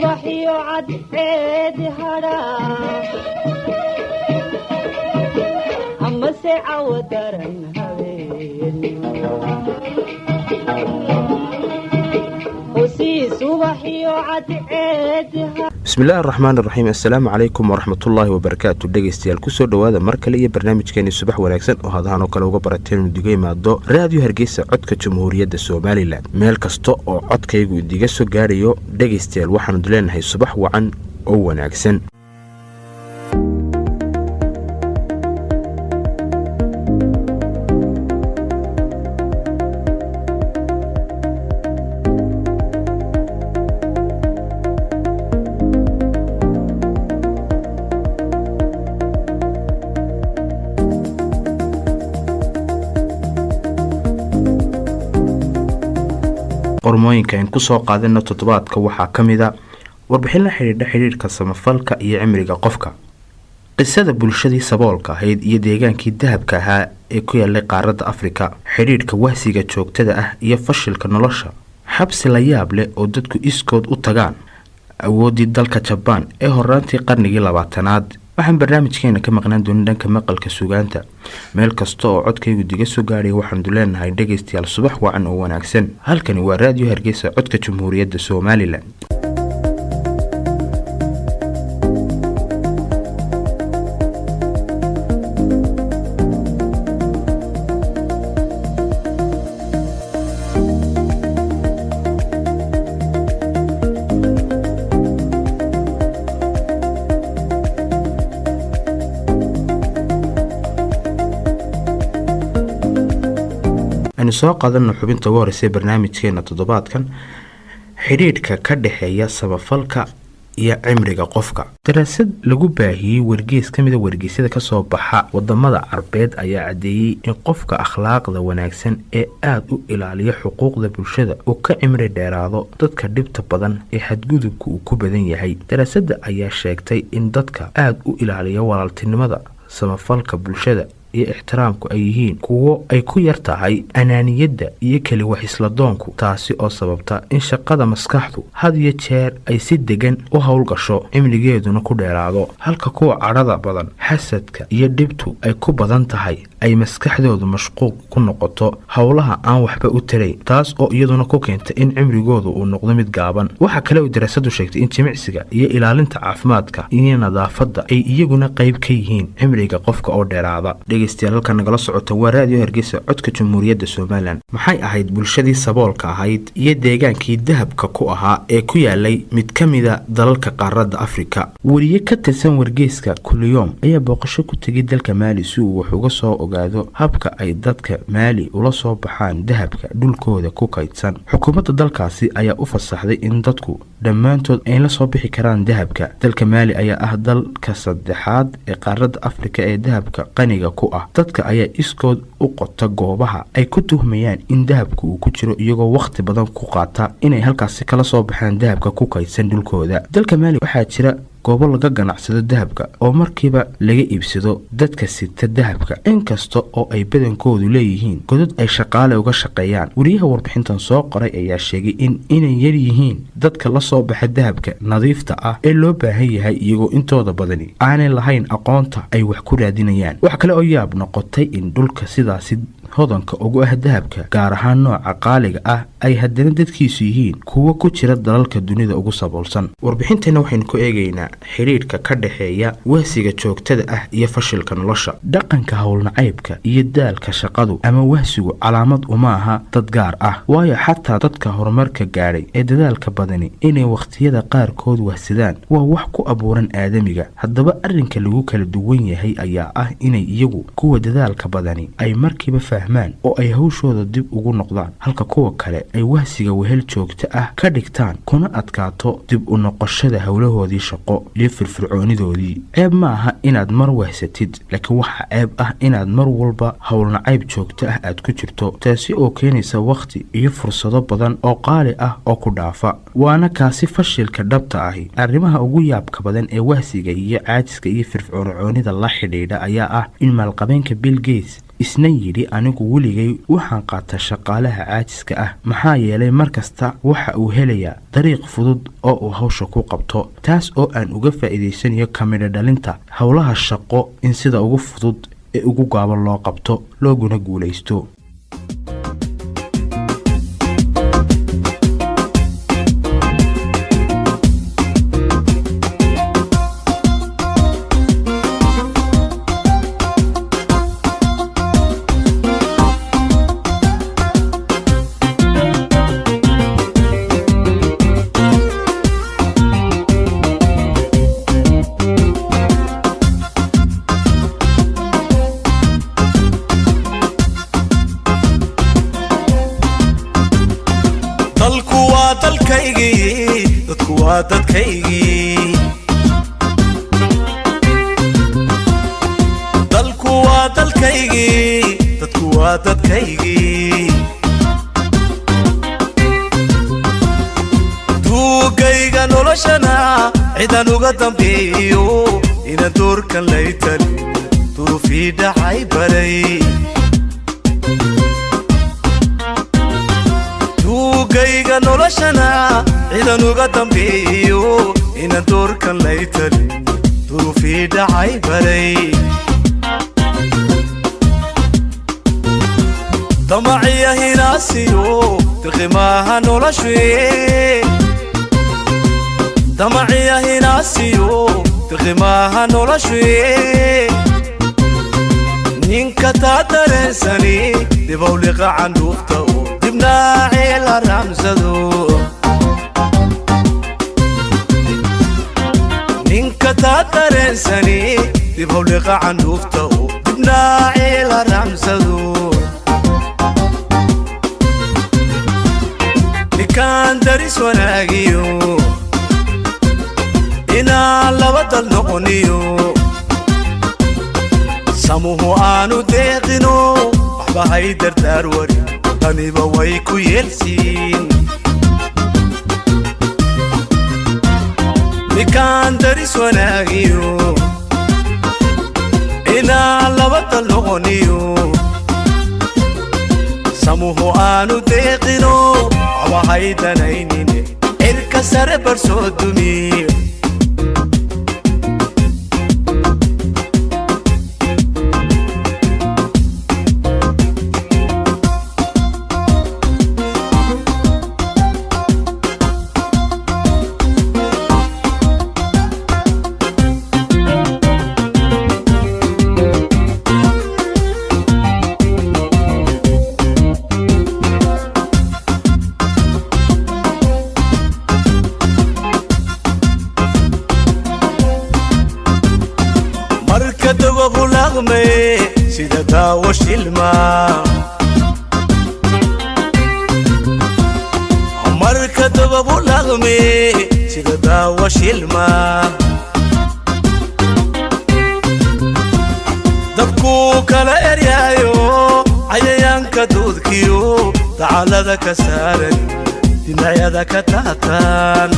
Subaxiyo cadceedi hadhaa amase cawo daran habeen hosii subaxiyo cadceedi. Bismillahi araxmaan iraxiim. Assalaamu calaykum waraxmatullaahi wabarakaatu. Dhegeystayaal, kusoo dhowaada mar kale iyo barnaamijkeeni Subax Wanaagsan oo hadahan oo kale uga barateen inu idiga imaado Raadiyo Hargeysa, codka Jamhuuriyadda Somalilan. Meel kasta oo codkaygu idiga soo gaadhayo, dhegeystayaal, waxaanu leenahay subax wacan oo wanaagsan. Qormooyinka ayn kusoo qaadana toddobaadka waxaa ka mid a warbixin la xidhiidha xidhiidhka samafalka iyo cimriga qofka, qisada bulshadii saboolka ahayd iyo deegaankii dahabka ahaa ee ku yaalay qaaradda Afrika, xidhiidhka wahsiga joogtada ah iyo fashilka nolosha, xabsi la yaab leh oo dadku iskood u tagaan, awooddii dalka Jabaan ee horaantii qarnigii 20aad. Waxaan barnaamijkeena ka maqnaan doonin dhanka maqalka sugaanta. Meel kasta oo codkaygu diga soo gaadhay, waxaanu leenahay, dhegaystayaal, subax wacan oo wanaagsan. Halkani waa Raadiyo Hargeysa, codka Jamhuuriyadda Somalilan. Aynu soo qaadano xubinta ugu horeysay barnaamijkeena toddobaadkan, xidhiidhka ka dhexeeya samafalka iyo cimriga qofka. Daraasad lagu baahiyey wargees ka mida wargeysyada kasoo baxa wadamada Carbeed ayaa caddeeyey in qofka akhlaaqda wanaagsan ee aada u ilaaliya xuquuqda bulshada uu ka cimri dheeraado dadka dhibta badan ee xadgudubka uu ku badan yahay. Daraasadda ayaa sheegtay in dadka aada u ilaaliya walaaltinimada, samafalka bulshada iyo ixtiraamku ay yihiin kuwo ay ku yar tahay anaaniyadda iyo keli wax-isladoonku, taasi oo sababta in shaqada maskaxdu had iyo jeer ay si degan u howlgasho, cimrigeeduna ku dheeraado, halka kuwa cadhada badan, xasadka iyo dhibtu ay ku badan tahay ay maskaxdoodu mashquul ku noqoto howlaha aan waxba u tarayn, taas oo iyaduna ku keenta in cimrigoodu uu noqdo mid gaaban. Waxaa kale oo daraasadu sheegtay in jimicsiga iyo ilaalinta caafimaadka iyo nadaafadda ay iyaguna qayb ka yihiin cimriga qofka oo dheeraada. Dhegeystayaal, halka nagala socota waa Raadiyo Hargeysa, codka Jamhuuriyadda Somalilan. Maxay ahayd bulshadii saboolka ahayd iyo deegaankii dahabka ku ahaa ee ku yaalay mid ka mida dalalka qaaradda Afrika? Weriye ka tirsan wargeyska Kuliyom ayaa booqasho ku tegay dalka Maali si uu wax uga soo ogaado habka ay dadka Maali ula soo baxaan dahabka dhulkooda ku kaydsan. Xukuumadda dalkaasi ayaa u fasaxday in dadku dhammaantood ay la soo bixi karaan dahabka. Dalka Maali ayaa ah dalka saddexaad ee qaaradda Afrika ee dahabka qaniga ku ah. Dadka ayaa iskood u qota goobaha ay ku tuhmayaan in dahabka uu ku jiro, iyagoo wakhti badan ku qaata inay halkaasi kala soo baxaan dahabka ku kaydsan dhulkooda. Dalka Maali waxaa jira goobo laga ganacsado dahabka oo markiiba laga iibsado dadka sita dahabka, inkasta oo ay badankoodu leeyihiin godad ay shaqaale uga shaqeeyaan. Weriyaha warbixintan soo qoray ayaa sheegay in inay yar yihiin dadka la soo baxa dahabka nadiifta ah ee loo baahan yahay, iyagoo intooda badani aanay lahayn aqoonta ay wax ku raadinayaan. Waxa kale oo yaab noqotay in dhulka sidaasi hodanka ugu ah dahabka, gaar ahaan nooca qaaliga ah, ay haddana dadkiisu yihiin kuwo ku jira dalalka dunida ugu saboolsan. Warbixinteenna waxaynu ku eegaynaa xidhiidhka ka dhexeeya wahsiga joogtada ah iyo fashilka nolosha. Dhaqanka howlnacaybka iyo daalka shaqadu ama wahsigu calaamad uma aha dad gaar ah, waayo xataa dadka horumarka gaadhay ee dadaalka badani inay wakhtiyada qaarkood wahsadaan waa wax ku abuuran aadamiga. Haddaba arrinka lagu kala duwan yahay ayaa ah inay iyagu kuwa dadaalka badani ay markiiba fahmaan oo ay hawshooda dib ugu noqdaan, halka kuwa kale ay wahsiga wehel joogto ah ka dhigtaan kuna adkaato dib u noqoshada howlahoodii shaqo iyo firfircoonidoodii. Ceeb ma aha inaad mar wahsatid, laakiin waxaa ceeb ah inaad mar walba howlnacayb joogto ah aad ku jirto, taasi oo keenaysa wakhti iyo fursado badan oo qaali ah oo ku dhaafa, waana kaasi fashilka dhabta ahi. Arrimaha ugu yaabka badan ee wahsiga iyo caajiska iyo firfircoonida la xidhiidha ayaa ah in maalqabeenka Bill Gates Isna yidhi, "Anigu weligay waxaan qaataa shaqaalaha caajiska ah, maxaa yeelay mar kasta waxa uu helayaa dariiq fudud oo uu hawsha ku qabto, taas oo aan uga faa'iidaysanayo kamidho dhalinta howlaha shaqo in sida ugu fudud ee ugu gaaban loo qabto looguna guulaysto." Dalku waa dalkaygii, dadku waa dadkaygii. Dalku waa dalkaygii, dadku waa dadkaygii. Duugayga noloshana cidan uga dambeeyo inaan doorkan laytali duruufii dhacay baray. Duugayga noloshana cidan uga dambeeyo inaan doorkan laytali duruufii dhacay baray. Damaciya hinaasiyo dirqimaaha noloshuye, damaciya hinaasiyo dirqimaaha noloshuye. Ninka taa dareensani dibowliqa candhuufta oo dibnaacii la raamsado. Ninka taa dareensani dibowliqa candhuufta oo dibnaacii la raamsado. Ninkaan daris wanaagiyo inaan laba dal noqoniyo, samuhu aanu deeqino, waxba hay dardaar warin, taniba way ku yeelsiin. Ninkaan daris wanaagiyo inaan laba dal noqoniyo, samuhu aanu deeqino, waxba hay danaynine, cirka sare bar soo dumi. Marka dababu laqme sida daawo shilma, marka dababu laqme sida daawo shilma, dabkuu kala eryaayo cayayaanka duudkiyo dacalada ka saaran dhinacyada ka taataan.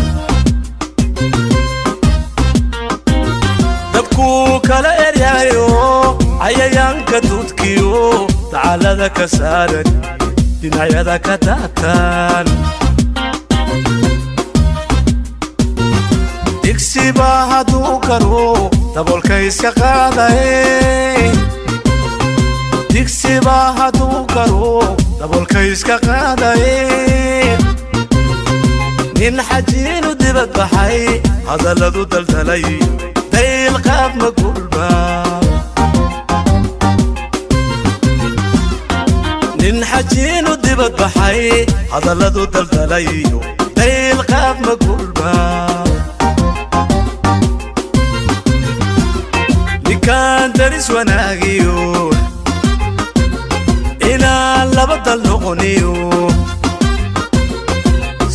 Dabkuu kala eryaayo cayayaanka duudkiyo dacalada ka saaran dhinacyada ka taataan. Digsi baa hadduu karo daboolka iska qaadaye, digsi baa hadduu karo daboolka iska qaadaye. Nin xajiinu dibad baxay hadalladu daldalay dayl qaab ma gulba. Nin xajiinu dibad baxay hadalladu daldalayo dayl qaab ma gulba. Ninkaan daris wanaagiyo inaan laba dal noqoniyo,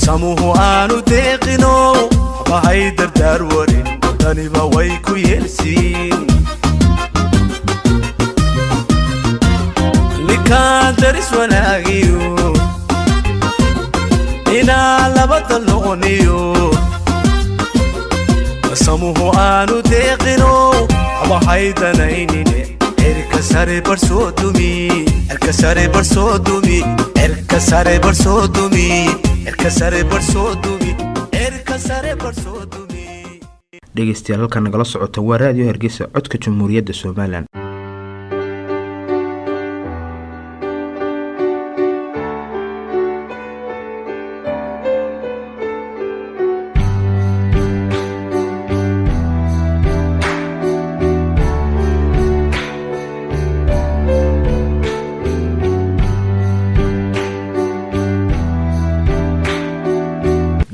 samuhu aanu deeqino, waxba hay dardaar warin, taniba way ku yeelsiin. Ninkaan daris wanaagiyo inaan laba dal noqoniyo, samuhu aanu deeqino, waxba hay danaynine, Cirka sare bar soo dumi, cirka sare bar soo dumi, cirka sare bar soo dumi, cirka sare bar soo dumi, cirka sare bar soo dumi. Dhegeystayaal, halkaa nagala socota waa Raadiyo Hargeysa, codka Jamhuuriyadda Somalilan.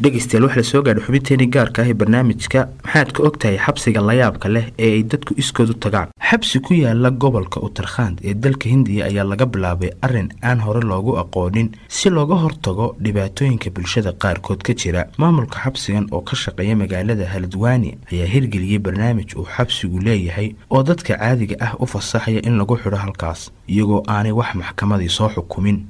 Dhegeystayaal, waxaa la soo gaadhay xubinteenii gaarka ah ee barnaamijka. Maxaad ka ogtahay xabsiga layaabka leh ee ay dadku iskoodu tagaan? Xabsi ku yaala gobolka Utarkhand ee dalka Hindiya ayaa laga bilaabay arrin aan hore loogu aqoonin si looga hortago dhibaatooyinka bulshada qaarkood ka jira. Maamulka xabsigan oo ka shaqeeya magaalada Haladwaani ayaa hirgeliyey barnaamij uu xabsigu leeyahay oo dadka caadiga ah u fasaxaya in lagu xidho halkaas iyagoo aanay wax maxkamadii soo xukumin.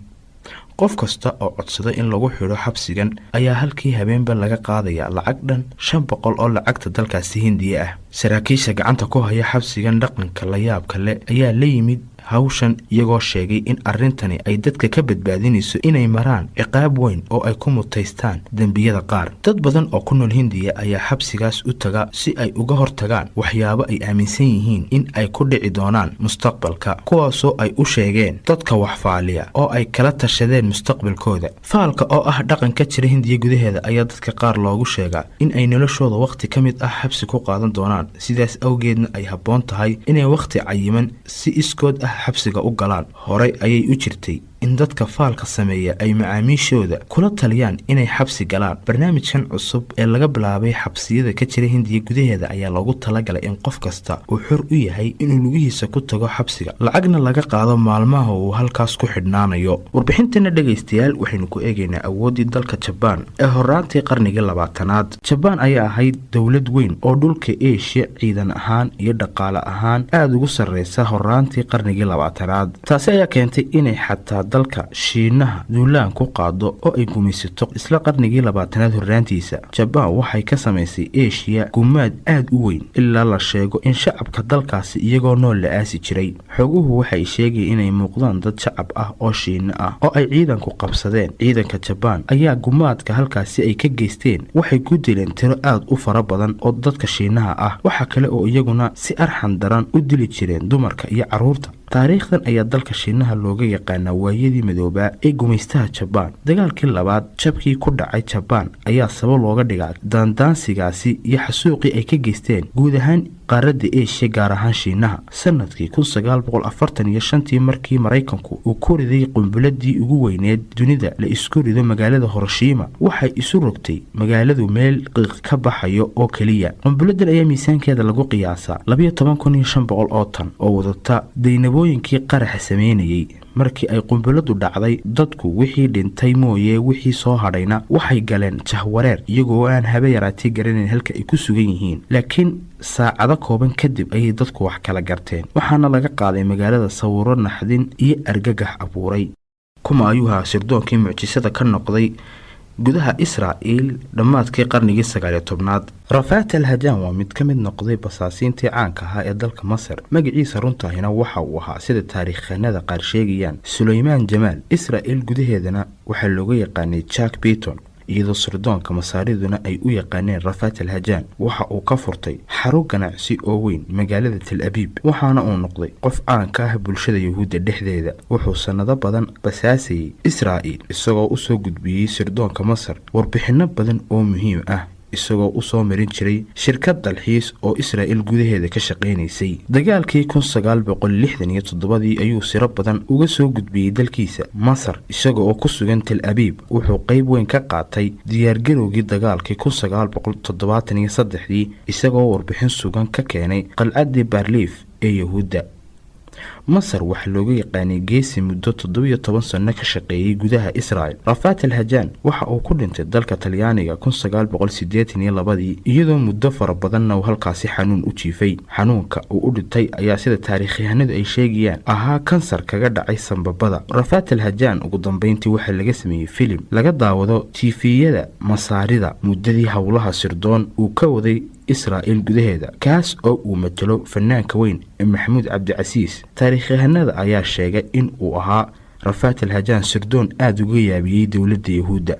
Qof kasta oo codsada in lagu xidho xabsigan ayaa halkii habeenba laga qaadaya lacag dhan 500 oo lacagta dalkaasi Hindiya ah. Saraakiisha gacanta ku haya xabsigan dhaqanka layaabka leh ayaa la yimid hawshan, iyagoo sheegay in arrintani ay dadka ka badbaadinayso inay maraan ciqaab weyn oo ay ku mutaystaan dembiyada qaar. Dad badan oo ku nool Hindiya ayaa xabsigaas u taga si ay uga hortagaan waxyaabo ay aaminsan yihiin in ay ku dhici doonaan mustaqbalka, kuwaasoo ay u sheegeen dadka waxfaaliya oo ay kala tashadeen mustaqbalkooda. Faalka oo ah dhaqan ka jira Hindiya gudaheeda ayaa dadka qaar loogu sheegaa in ay noloshooda wakhti ka mid ah xabsi ku qaadan doonaan, sidaas awgeedna ay habboon tahay inay wakhti cayiman si iskood ah xabsiga u galaan. Horey ayay u jirtay in dadka faalka sameeya ay macaamiishooda kula taliyaan inay xabsi galaan. Barnaamijkan cusub ee laga bilaabay xabsiyada ka jira Hindiya gudaheeda ayaa loogu talagalay in qof kasta uu xor u yahay inuu lugihiisa ku tago xabsiga, lacagna laga qaado maalmaha uu halkaas ku xidhnaanayo. Warbixintana, dhegaystayaal, waxaynu ku eegaynaa awooddii dalka Jabaan ee horaantii qarnigii 20aad. Jabaan ayaa ahayd dowlad weyn oo dhulka Eeshiya ciidan ahaan iyo dhaqaale ahaan aada ugu sarreysa horaantii qarnigii 20aad. Taasi ayaa keentay inay xataa dalka Shiinaha duulaan ku qaado oo ay gumaysato isla qarnigii 20aad horraantiisa. Jabaan waxay ka samaysay Eshiya gumaad aad u weyn, ilaa la sheego in shacabka dalkaasi iyagoo nool la aasi jiray. Xoguhu waxay sheegayeen inay muuqdaan dad shacab ah oo Shiina ah oo ay ciidanku qabsadeen. Ciidanka Jabaan ayaa gumaadka halkaasi ay ka geysteen waxay ku dileen tiro aad u fara badan oo dadka Shiinaha ah. Waxa kale oo iyaguna si arxan daran u dili jireen dumarka iyo carruurta. Taariikhdan ayaa dalka Shiinaha looga yaqaanaa waayadii madoobaa ee gumaystaha Jabaan. Dagaalkii labaad jabkii ku dhacay Jabaan ayaa sabab looga dhigaa daandaansigaasi iyo xasuuqii ay ka geysteen guud ahaan qaaradda Eshiya, gaar ahaan Shiinaha. Sanadkii 1945-tii, markii Maraykanku uu ku riday qumbuladii ugu weyneed dunida la isku rido magaalada Hiroshima, waxay isu rogtay magaaladu meel qiiq ka baxayo oo keliya. Qumbuladan ayaa miisaankeeda lagu qiyaasaa 12,500 oo tan oo wadata daynabooyinkii qaraxa sameynayay. Markii ay qumbuladu dhacday, dadku wixii dhintay mooye wixii soo hadhayna waxay galeen jahwareer, iyagoo aan haba yaraatee garanayn halka ay ku sugan yihiin. Laakiin saacado kooban kadib ayay dadku wax kala garteen, waxaana laga qaaday magaalada sawiro naxdin iyo argagax abuuray. Kuma ayuu ahaa sirdoonkii mucjisada ka noqday gudaha Israa'iil dhammaadkii qarnigii 19aad? Rafaat Al Hajan waa mid ka mid noqday basaasiintii caanka ahaa ee dalka Masar. Magaciisa runtaahina waxa uu ahaa, sida taariikhanada qaar sheegayaan, Suleymaan Jamaal. Israa'iil gudaheedana waxaa looga yaqaanay Jack Beaton, iyadoo sirdoonka Masaariduna ay u yaqaaneen Rafaat Al Hajaan. Waxa uu ka furtay xarun ganacsi oo weyn magaalada Tal Abiib, waxaana uu noqday qof caan ka ah bulshada Yuhuudda dhexdeeda. Wuxuu sannado badan basaasayay Israa'iil, isagoo usoo gudbiyey sirdoonka Masar warbixinno badan oo muhiim ah, isagoo usoo marin jiray shirkad dalxiis oo Israa'iil gudaheeda ka shaqaynaysay. Dagaalkii 1967-dii ayuu siro badan uga soo gudbiyey dalkiisa Masar isaga oo ku sugan Tal Abiib. Wuxuu qayb weyn ka qaatay diyaargarowgii dagaalkii 1973-dii, isagoo warbixin sugan ka keenay qalcaddii Barliif ee Yuhuudda. Masar waxaa looga yaqaanay geesi muddo 17 sanno ka shaqeeyey gudaha Israel. Rafaat Alhajaan waxa uu ku dhintay dalka Talyaaniga 1982-dii, iyadoo muddo fara badanna uu halkaasi xanuun u jiifay. Xanuunka uu u dhintay ayaa, sida taariikhyahanadu ay sheegayaan, ahaa kansar kaga dhacay sambabada. Rafaat Alhajaan ugu dambeyntii waxaa laga sameeyey filim laga daawado tiifiyada Masaarida muddadii howlaha sirdoon uu ka waday Israa'il gudaheeda, kaas oo uu matalo fanaanka weyn ee Maxamuud Cabdicasiis. Taariikhyahanada ayaa sheegay in uu ahaa Rafaat Alhajaan sirdoon aada uga yaabiyey dowladda Yahuudda.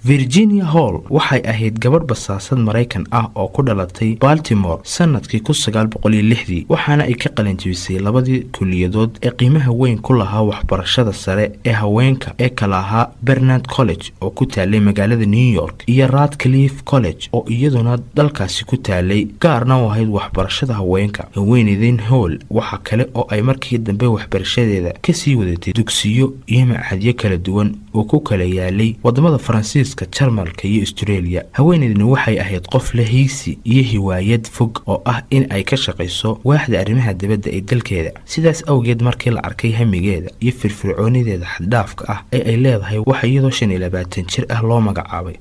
Virginia Hall waxay ahayd gabadh basaasad Maraykan ah oo ku dhalatay Baltimore sanadkii 1906-dii, waxaana ay ka qalinjibisay labadii kuliyadood ee qiimaha weyn ku lahaa waxbarashada sare ee haweenka ee kala ahaa Bernard College oo ku taalay magaalada New York iyo Radcliffe College oo iyaduna dalkaasi ku taalay, gaarna u ahayd waxbarashada haweenka. Haweeneyden Hall waxa kale oo ay markii dambe waxbarashadeeda kasii wadatay dugsiyo iyo macadyo kala duwan oo ku kala yaalay wadamada Faransiiska, Jarmalka iyo Australia. Haweeneydani waxay ahayd qof leh hiigsi iyo hiwaayad fog oo ah in ay ka shaqayso waaxda arrimaha dibadda ee dalkeeda. Sidaas awgeed, markii la arkay hamigeeda iyo firfircoonideeda xaddhaafka ah ee ay leedahay, waxa iyadoo 25 jir ah loo magacaabay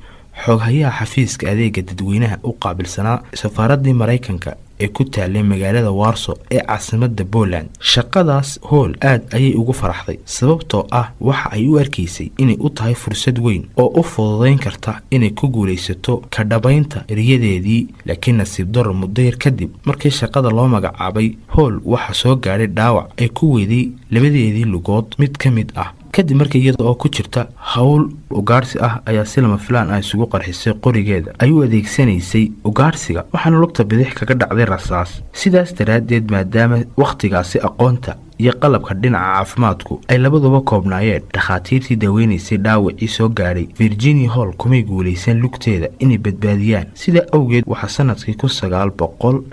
xooghayaha xafiiska adeega dadweynaha u qaabilsanaa safaaradii Maraykanka ee ku taalay magaalada Warso ee caasimada Poland. Shaqadaas Howl aad ayay ugu faraxday, sababtoo ah waxa ay u arkaysay inay u tahay fursad weyn oo u fududayn karta inay ku guulaysato ka dhabaynta riyadeedii. Laakiin nasiib daro, muddo yar kadib markii shaqada loo magacaabay, Howl waxaa soo gaadhay dhaawac ay ku weyday labadeedii lugood mid ka mid ah, kadib markii iyada oo ku jirta howl ugaarsi ah ayaa si lama filaan ah isugu qarxisay qorigeeda ay u adeegsanaysay ugaarsiga, waxaana lugta bidix kaga dhacday rasaas. Sidaas daraaddeed, maadaama wakhtigaasi aqoonta iyo qalabka dhinaca caafimaadku ay labaduba koobnaayeen, dhakhaatiirtii daweynaysay dhaawacii soo gaadhay Virginia Hall kumay guulaysan lugteeda inay badbaadiyaan. Sidaa awgeed, waxaa sanadkii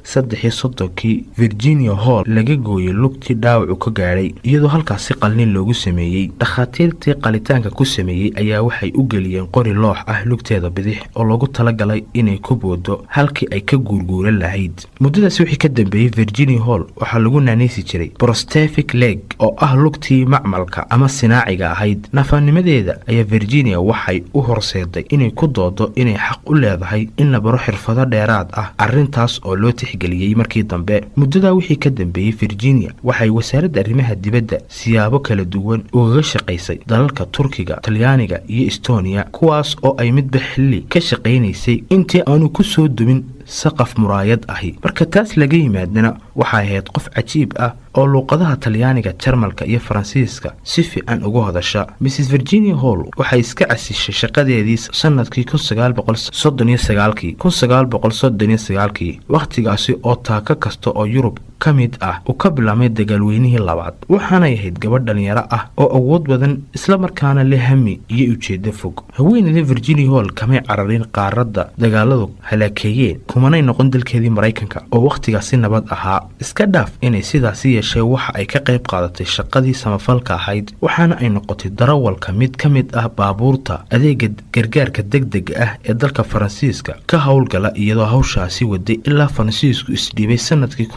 1933-kii Virginia Hall laga gooyey lugtii dhaawacu ka gaadhay, iyadoo halkaasi qalnin loogu sameeyey. Dhakhaatiirtii qalitaanka ku sameeyey ayaa waxay u geliyeen qori loox ah lugteeda bidix oo loogu talagalay inay ku boodo halkii ay ka guurguuran lahayd. Muddadaasi wixii ka dambeeyey, Virginia Hall waxaa lagu naanaysi jiray prosthetic leg, oo ah lugtii macmalka ama sinaaciga ahayd. Nafaanimadeeda ayaa Virginia waxay u horseeday inay ku doodo inay xaq u leedahay in la baro xirfado dheeraad ah, arrintaas oo loo tixgeliyey markii dambe. Muddadaa wixii ka dambeeyey, Virginia waxay wasaaradda arrimaha dibadda siyaabo kala duwan ugaga shaqaysay dalalka Turkiga, Talyaaniga iyo Estonia, kuwaas oo ay midba xilli ka shaqaynaysay intii aanu ku soo dumin saqaf muraayad ahi. Marka taas laga yimaadana, waxay ahayd qof cajiib ah oo luuqadaha Talyaaniga, Jarmalka iyo Faransiiska si fiican ugu hadasha. Mrs Virginia Hall waxay iska casishay shaqadeedii sanadkii 1939-kii, 1939-kii, wakhtigaasi oo taako kasta oo Yurub ka mid ah uu ka bilaabmay dagaalweynihii labaad. Waxaanay ahayd gabadh dhalinyaro ah oo awood badan, islamarkaana leh hami iyo ujeedo fog. Haweeneyda Virginia Hall kamay cararin qaaradda dagaaladu halaakeeyeen, kumanay noqon dalkeedii Maraykanka oo wakhtigaasi nabad ahaa. Iska dhaaf inay sidaasi yeeshee, waxa ay ka qayb qaadatay shaqadii samafalka ahayd, waxaana ay noqotay darawalka mid ka mid ah baabuurta adeega gargaarka degdega ah ee dalka Faransiiska ka howlgala, iyadoo hawshaasi waday ilaa Faransiisku isdhiibay sanadkii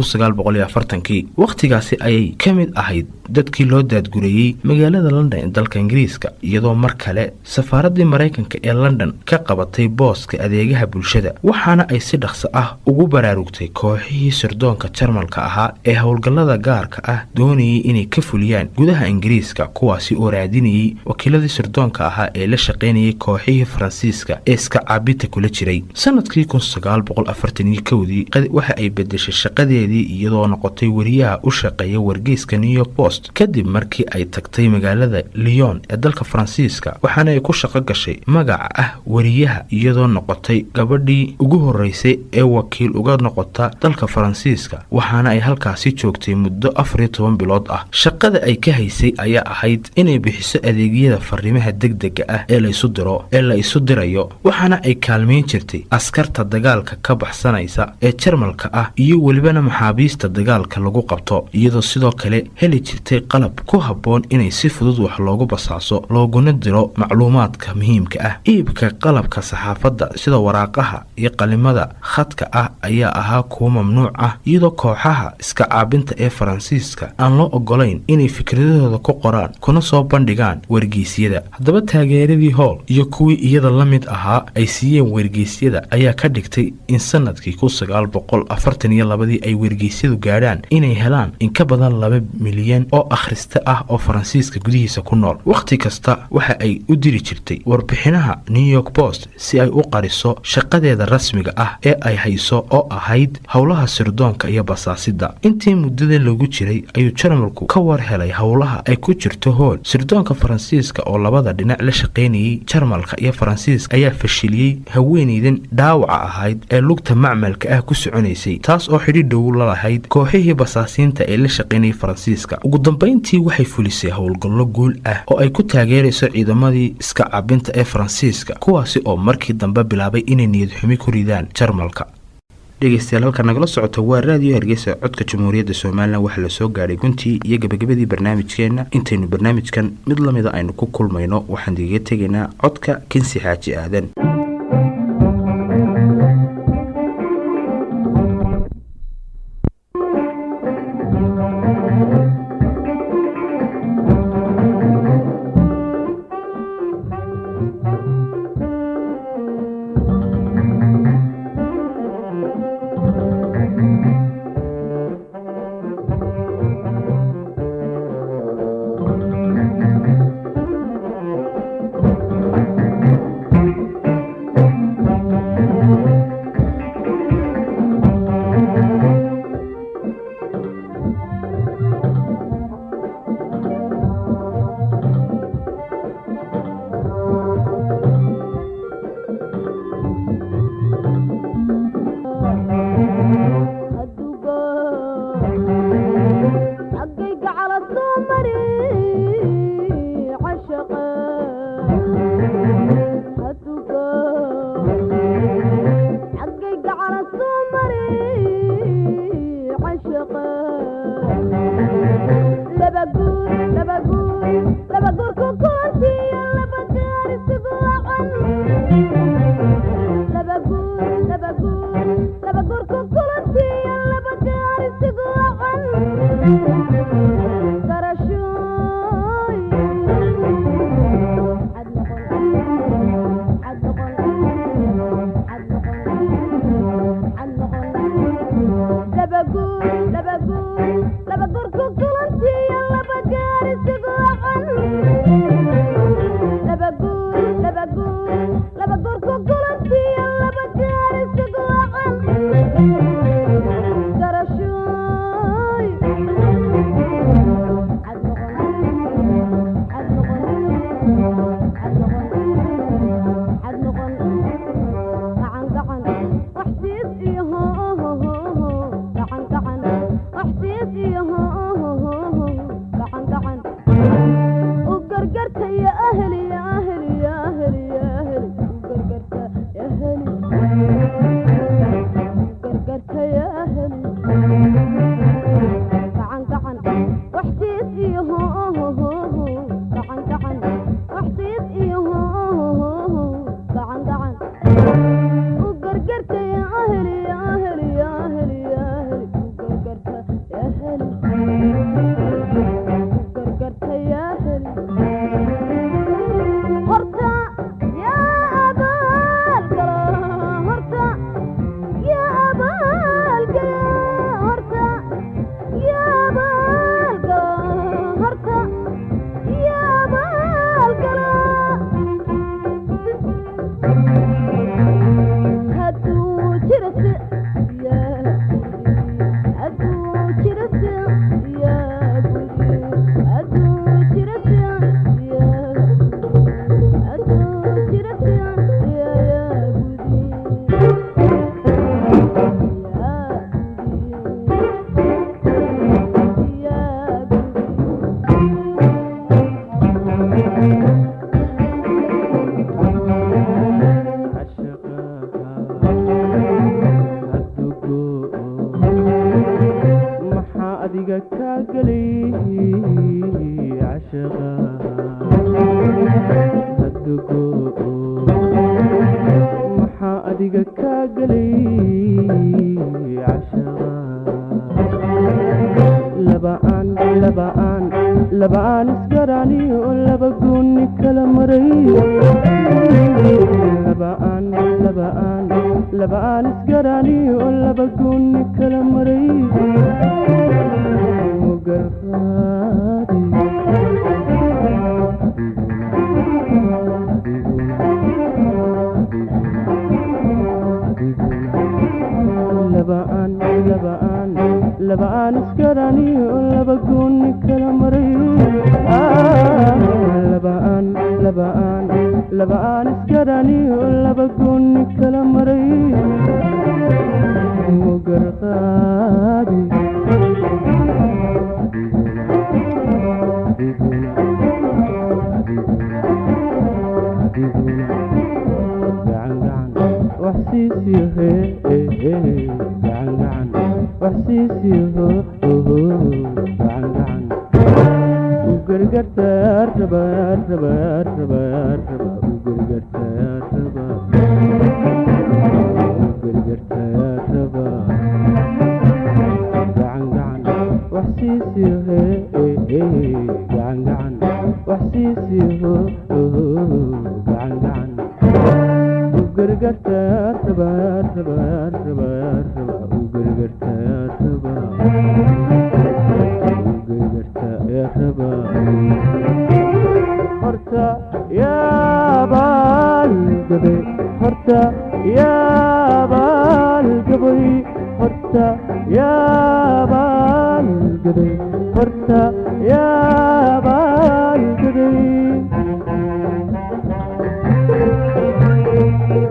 1940-kii. Wakhtigaasi ayay ka mid ahayd dadkii loo daadgureeyey magaalada London ee dalka Ingiriiska, iyadoo mar kale safaaraddii Maraykanka ee London ka qabatay booska adeegaha bulshada. Waxaana ay si dhaqso ah ugu baraarugtay kooxihii sirdoonka Jarmalka ahaa ee howlgallada gaarka ah doonayay inay ka fuliyaan gudaha Ingiriiska, kuwaasi oo raadinayay wakiiladii sirdoonka ahaa ee la shaqaynayay kooxihii Faransiiska ee iska caabinta kula jiray. Sanadkii 1941-dii waxa ay bedeshay shaqadeedii, iyadoo Iyadoo noqotay weriyaha u shaqeeya wargeyska New York Post kadib markii ay tagtay magaalada Lyon ee dalka Faransiiska, waxaana ay ku shaqo gashay magaca ah weriyaha, iyadoo noqotay gabadhii ugu horeysay ee wakiil uga noqota dalka Faransiiska. Waxaana ay halkaasi joogtay muddo 14 bilood ah. Shaqada ay ka haysay ayaa ahayd inay bixiso adeegyada fariimaha degdega ah ee laysu diro ee la isu dirayo, waxaana ay kaalmayn jirtay askarta dagaalka ka baxsanaysa ee Jarmalka ah iyo welibana maxaabiista dagaalka lagu qabto, iyadoo sidoo kale heli jirtay qalab ku habboon inay si fudud wax loogu basaaso looguna diro macluumaadka muhiimka ah. Iibka qalabka saxaafadda sida waraaqaha iyo qalimada khadka ah ayaa ahaa kuwo mamnuuc ah, iyadoo kooxaha iska caabinta ee Faransiiska aan loo ogolayn inay fikradahooda ku qoraan kuna soo bandhigaan wargeysyada. Haddaba taageeradii Holl iyo kuwii iyada la mid ahaa ay siiyeen wargeysyada ayaa ka dhigtay in sanadkii 1942-dii ay wargeysyadu gaadhaan inay helaan in ka badan 2 milyan oo akhriste ah oo Faransiiska gudihiisa ku nool. Wakhti kasta waxa ay u diri jirtay warbixinaha New York Post si ay u qariso shaqadeeda rasmiga ah ee ay hayso oo ahayd howlaha sirdoonka iyo basaasidda. Intii muddada lagu jiray ayuu Jarmalku ka war helay howlaha ay ku jirto Holl. Sirdoonka Faransiiska oo labada dhinac la shaqaynayay, Jarmalka iyo Faransiiska, ayaa fashiliyey haweeneydan dhaawaca ahayd ee lugta macmalka ah ku soconaysay, taas oo xidhiidh dhow la lahayd kooxihii basaasiinta ee la shaqaynayay Faransiiska. Ugu dambayntii waxay fulisay howlgallo guul ah oo ay ku taageerayso ciidamadii iska cabinta ee Faransiiska, kuwaasi oo markii dambe bilaabay inay niyad xumi ku ridaan Jarmalka. Dhegeystayaal, halka nagala socota waa Raadiyo Hargeysa, codka Jamhuuriyadda Somalilan. Waxaa la soo gaadhay guntii iyo gabagabadii barnaamijkeenna. Intaynu barnaamijkan mid lamida aynu ku kulmayno, waxaan digaga tegaynaa codka Kinsi Xaaji Aadan. Xaggayga cala soo mari cashaqa hadugo, xaggayga cala soo mari cashaqa. Laba guur, laba guur, laba guur ku kulantiyo, laba gaar isugu wacan. Laba guur, laba guur, laba guur ku kulantiyo, laba gaar isugu wacan. Garashooy cad noqon, cad noqon, cad noqon, cad noqon. Laba guur, laba guur, laba guur ku kulantiyo, laba gaar isugu wacan. Laba guur, laba guur, laba guur ku kulantiyo, laba gaar isugu wacan. Garashooy cad noqon, cad noqon, cad noqon, cad noqon. Gacan, gacan wax siis iyo hoo, gacan, gacan wax siis iyo hoo, gacan, gacan u gargarta ya ahli, ya ahli, ya ahli, ya ahli u gargarta. Qalbiga kaa gelay cashaqa. Laba'aan, laba'aan, laba'aan isgaraniyo, laba gooni kala maray. Laba'aan, laba'aan, laba'aan isgaraniyo, laba gooni kala maray. Mugarqaadi laba'aan, laba'aan, laba'aan isgaraniyo, laba gooni kala maray. Laba'aan, laba'aan, laba'aan isgaraniyo, laba gooni kala maray. Mugarqaadi gacan, gacan wax siisiyo, gacan, gacan wax siisiyo, gacan, gacan u gargartaa raba, raba, raba, raba u gargartaa, raba u gargartaa, raba gacan, gacan wax siisiyo, gacan, gacan wax siisiyo, gacan, gacan u gargartaa raba, raba, raba, raba u gargartaa, raba u gargartaa, raba. Horta yaabal gabay, horta yaabal gabay, horta yaabal gaday, horta yaabal gaday.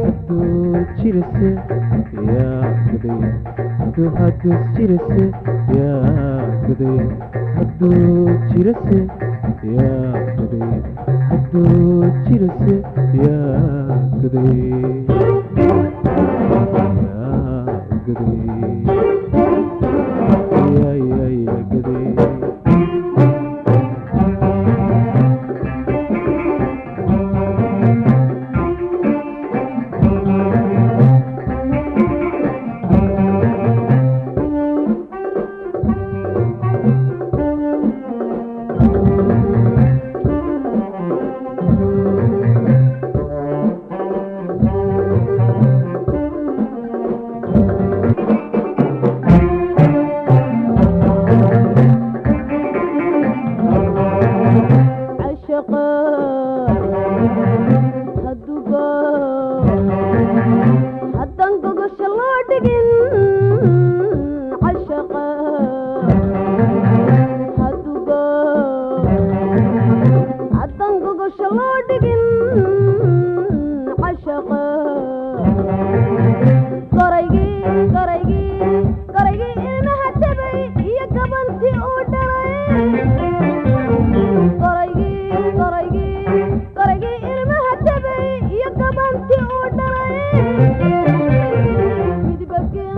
Hadduu jirase yaa gaday, hadduu, hadduu jirase yaa gaday, hadduu jirase yaa gaday, hadduu jirase yaa gaday, yaa gaday, yaa, yaa, yaa gaday. Cashaqa hadugo, haddaan gogosha loo dhigin. Cashaqa hadugo, haddaan gogosha loo dhigin. Cashaqa goraygii, goraygii, goraygii ilmaha tabay iyo gabantii uu dhalay. Goraygii, goraygii, goraygii ilmaha tabay iyo gabantii uu dhalay. Midbagii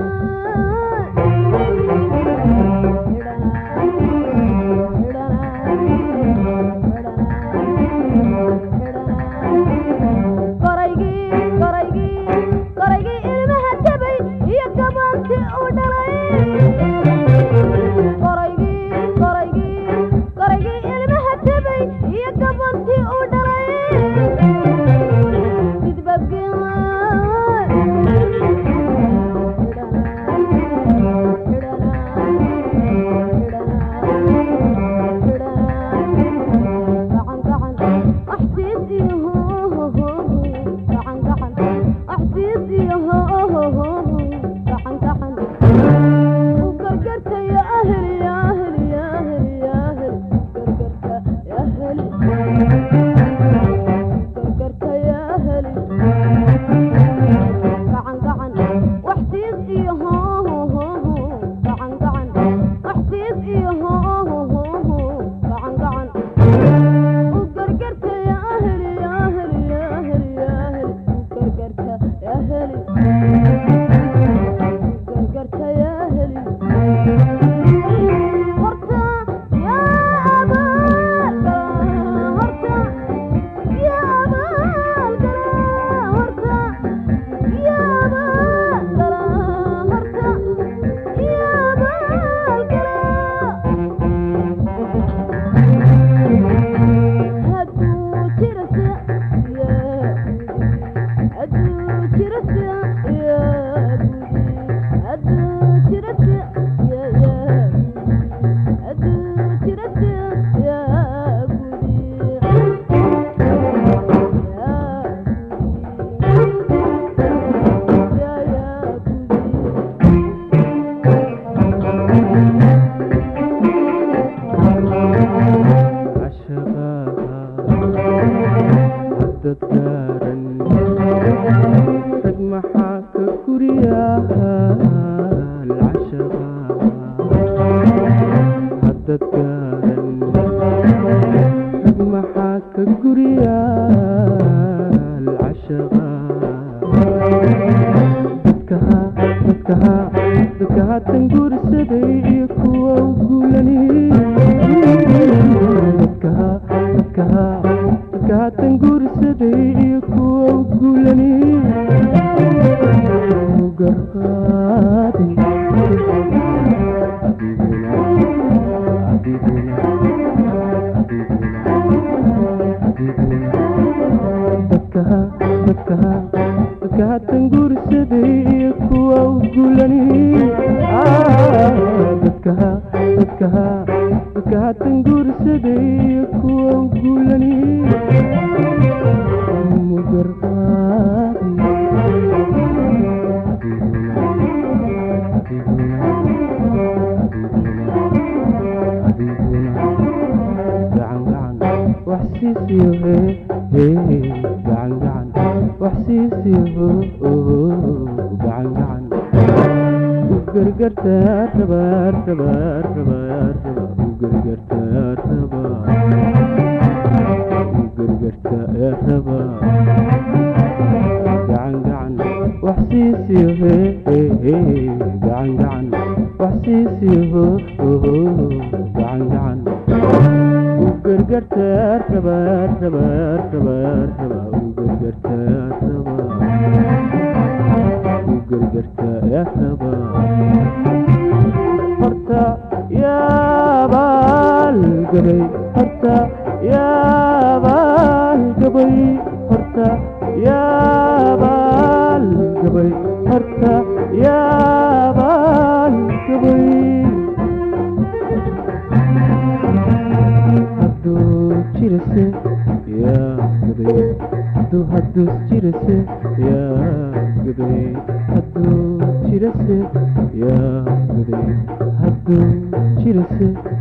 goraygii, goraygii, goraygii ilmaha tabay iyo gabantii uu dhalay. Goraygii, goraygii, goraygii ilmaha tabay iyo gabantii uu dhalay. Midbagii.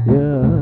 Yeah.